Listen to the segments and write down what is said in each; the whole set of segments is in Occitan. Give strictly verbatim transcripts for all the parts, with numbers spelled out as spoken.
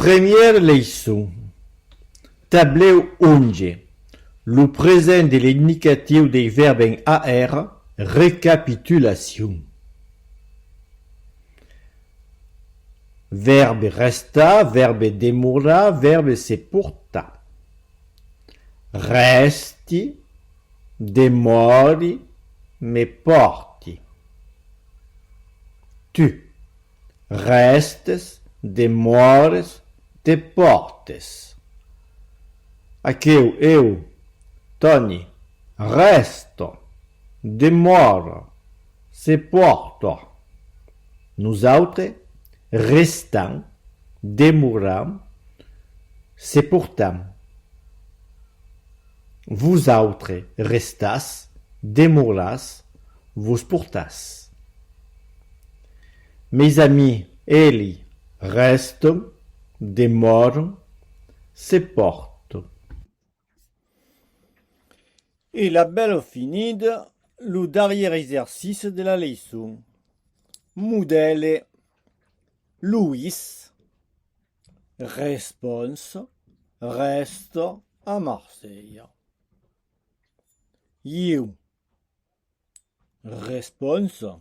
Premiera leiçon. Tablèu onze. Lo present de l'indicatiu dei vèrbs en A R, recapitulacion. Vèrbe restar, vèrbe demorar, vèrbe se portar. Rèsti, demòri, me pòrti. Tu. Rèstes, demòres, te pòrtes. Aqueu, eu, Tòni, rèsta, demòra, se pòrta. Nosautres, restam, demoram, se portam. Vosautres restatz, demoratz, vos portatz. Meis amics, eli, rèstan, demòran, se pòrtan. E la bèla finida, lo darrièr exercici de la leiçon. Modèle: Loís, responsa, rèsta a Marselha. Ieu, responsa,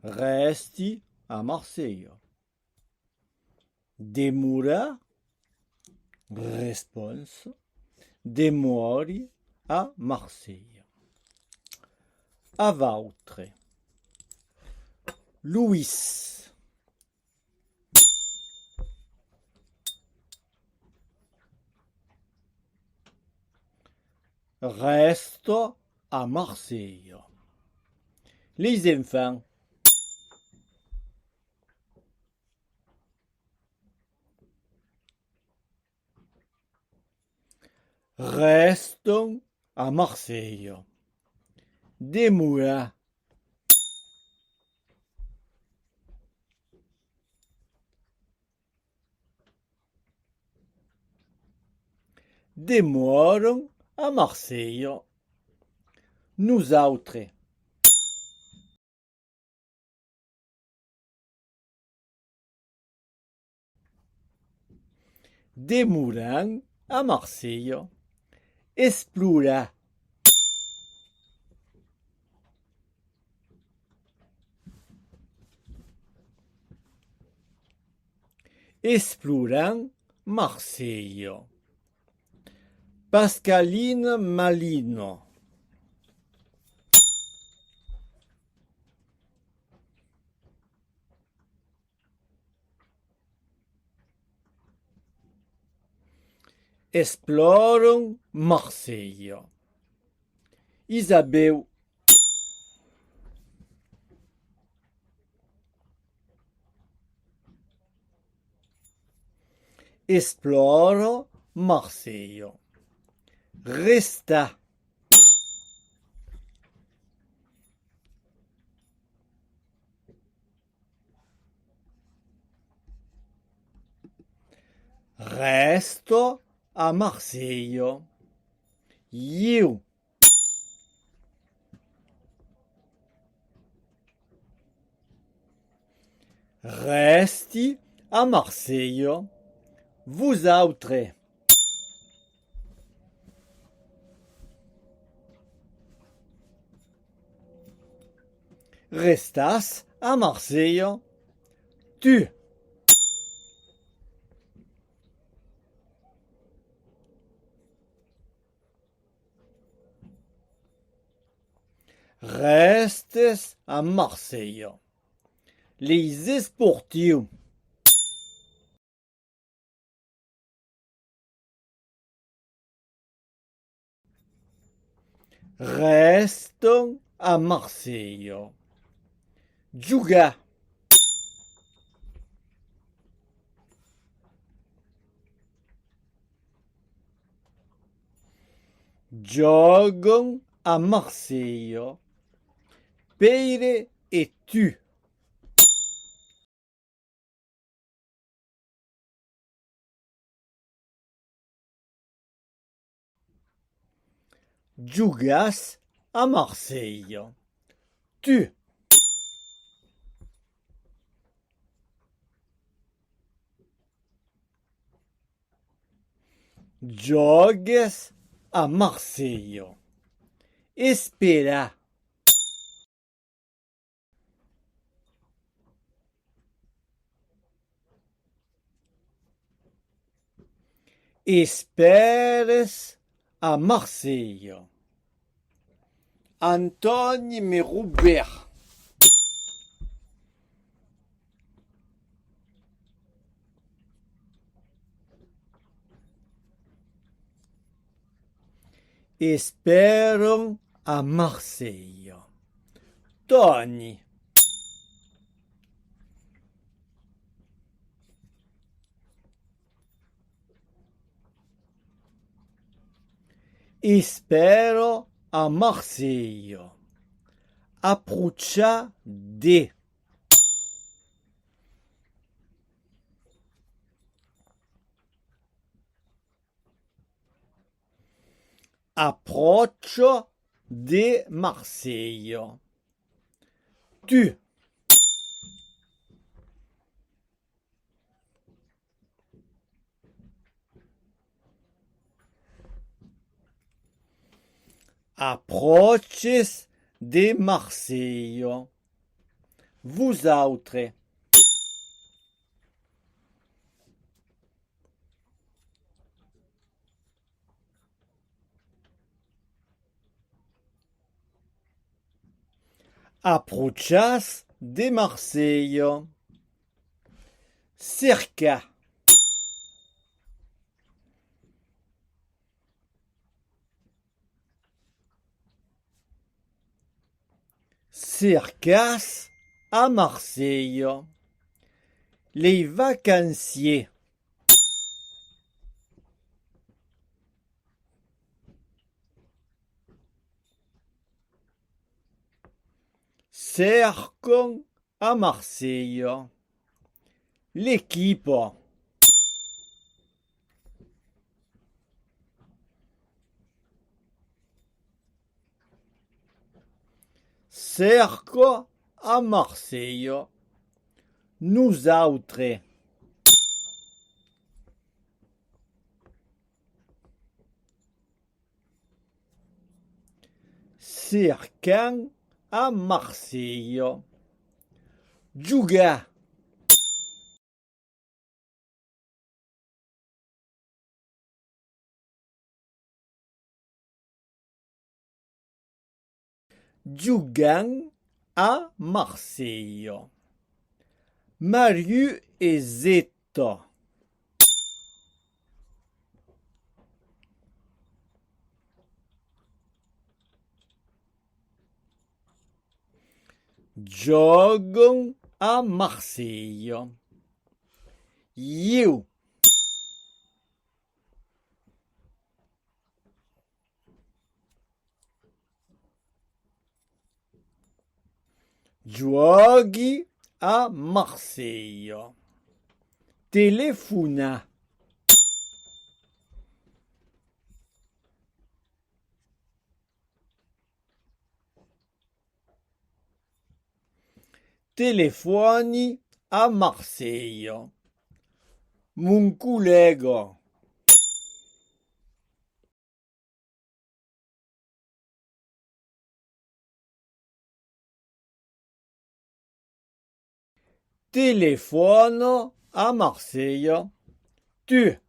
rèsti a Marselha. Demorar, responsa, demòri a Marselha. A vautres. Loís. Rèsta a Marselha. Leis enfants. Rèstan a Marselha. Demorar. Demòran a Marselha. Nosautres. Demoram a Marselha. Explorar. Exploram Marselha. Pascalina Malina. Explòran Marselha. Isabèu. Explòra Marselha. Restar. Rèsta a Marselha. Ieu. Rèsti a Marselha. Vosautres. Restatz a Marselha. Tu. Rèstes a Marselha. Leis esportius. Rèstan a Marselha. Jogar. Jògan a Marselha. Pèire e tu. Jogatz a Marselha. Tu. Jògues a Marselha. Esperar. Espères a Marselha. Antòni me Robèrt. Espèran a Marselha. Tòni. Espèra a Marselha. Aprochar de. Apròcha de Marselha. Tu. Apròches de Marselha. Vosautres. Aprochatz de Marselha. Cercar. Cercatz a Marselha. Lei vacanciers. Cercan a Marselha. L'equipa. Cerca a Marselha. Nosautres. Cercam a Marselha. Jogar. Jogam a Marselha. Mariu e Zeta. Jògan a Marselha. Ieu. Jògui a Marselha. Telefonar. Telefòni a Marselha. Mon collèga. Telefòna a Marselha. Tu.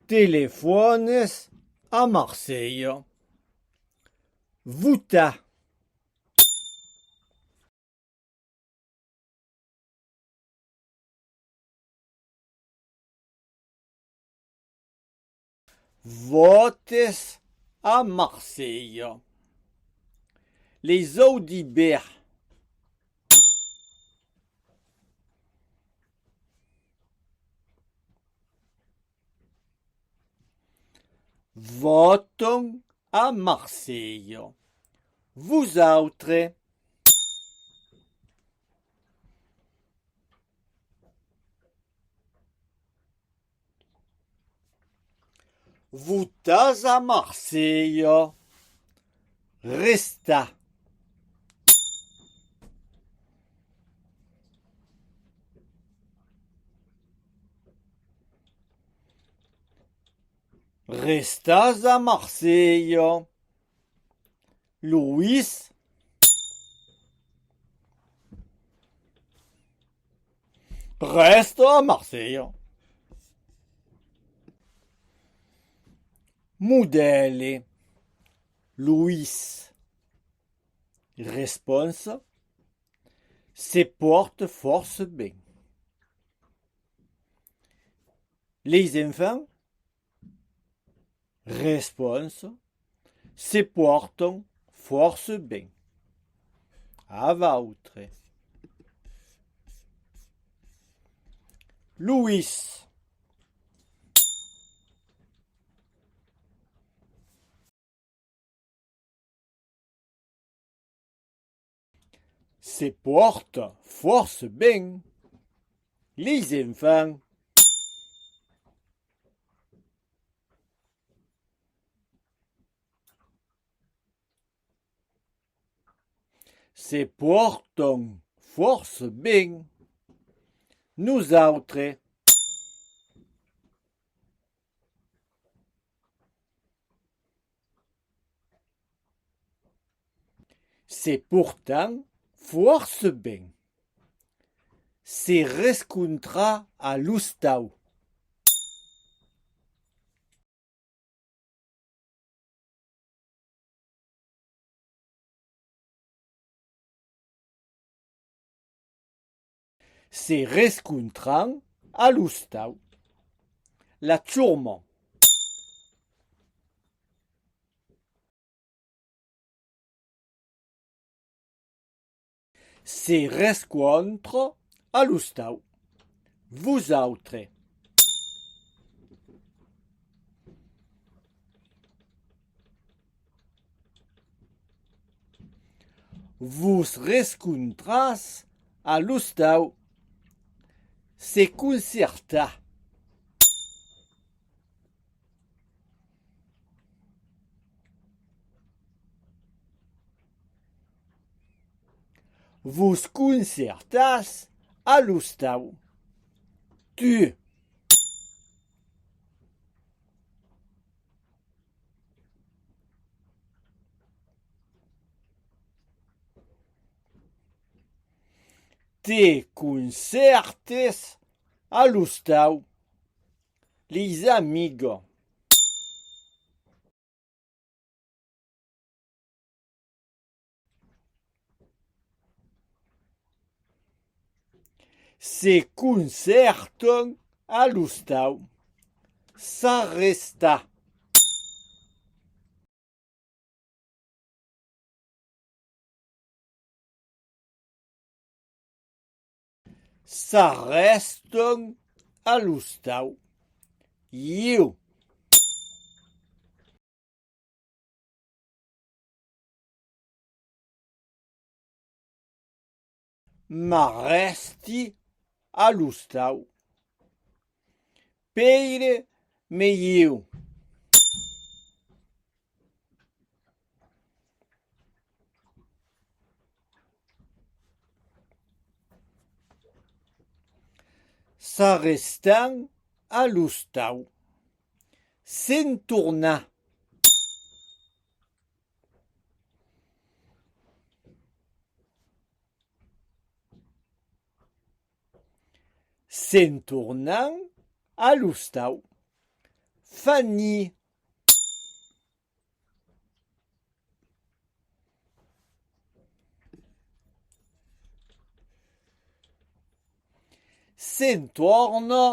Telefònes a Marselha. Votar. Vòtes a Marselha. Leis Audibèrt. Vòtan a Marselha. Vosautres. Votatz a Marselha. Restar. Restas a Marselha. Loís rèsta a Marselha. Modèle. Loís. Responsa: se pòrta fòrça ben. Leis enfants? Responsa: se pòrtan fòrça ben. A vautres. Loís. Se pòrta fòrça ben. Leis enfants? Se pòrtan fòrça ben. Nosautres. Se portam fòrça ben. Se rescontrar a l'ostau. Se rescontram a l'ostau. La chorma. Se rescontra a l'ostau. Vosautres. Vos rescontratz a l'ostau. Se concertar. Vos concertatz a l'ostau. Tu. Te concertes a l'ostau. Leis amigas. Se concertan a l'ostau. S'arrestar. S'arrèstan a l'ostau. Ieu. M'arrèsti a l'ostau. Pèire, me ieu. S'arrèstan a l'ostau. Se'n tornar. Se'n tornan a l'ostau. Fanny. Se'n torna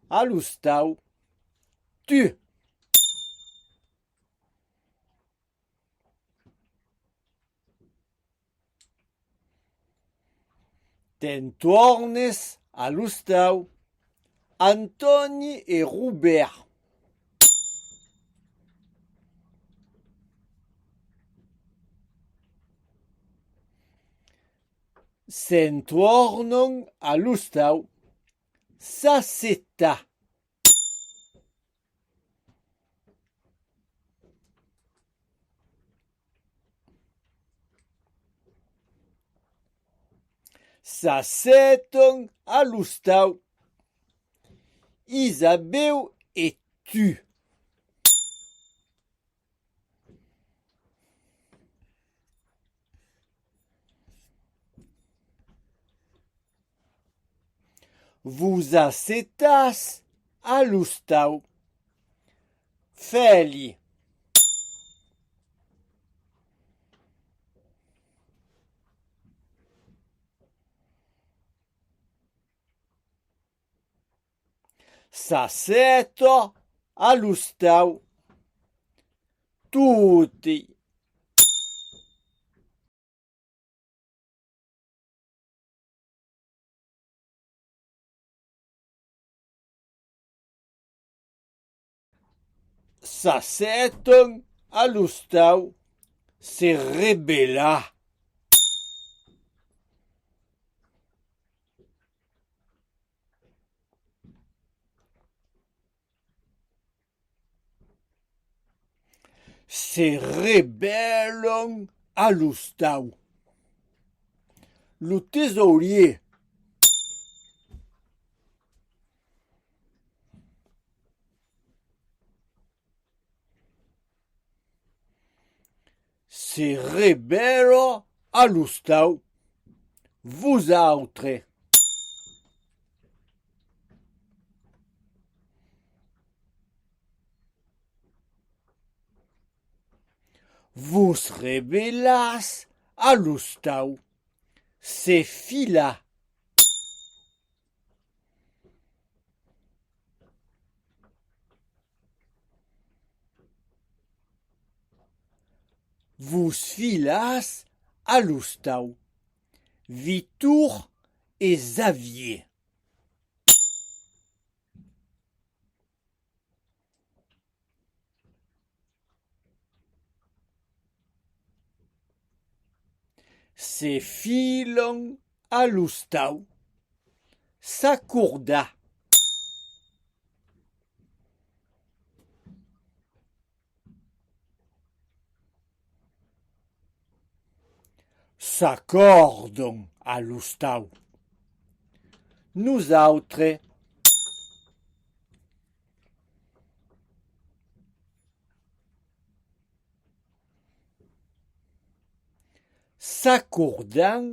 a l'ostau. Tu. Te'n tornes a l'ostau. Antòni e Robèrt. Se'n tornan a l'ostau. S'assetar. S'assetan a l'ostau. Isabèu e tu. Vos assetatz a l'ostau. Fèli. S'asseta a l'ostau. Toti. S'assetan a l'ostau. Se rebellar. Se rebèlan a l'ostau. Lo tesaurier. Se rebèla a l'ostau. Vosautres. Vos rebelatz a l'ostau. Se filar. Vos filatz a l'ostau. Vitor e Xavier. Se filan a l'ostau. S'acordar. S'acòrdan a l'ostau. Nosautres. S'acordam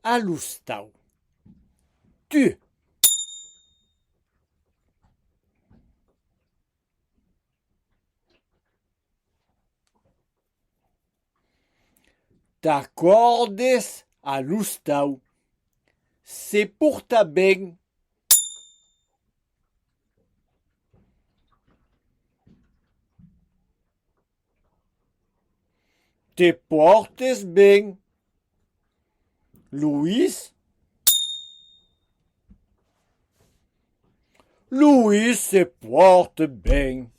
a l'ostau. Tu. T'acòrdes a l'ostau. Se porta ben. Te pòrtes ben. Loís. Loís se pòrta ben.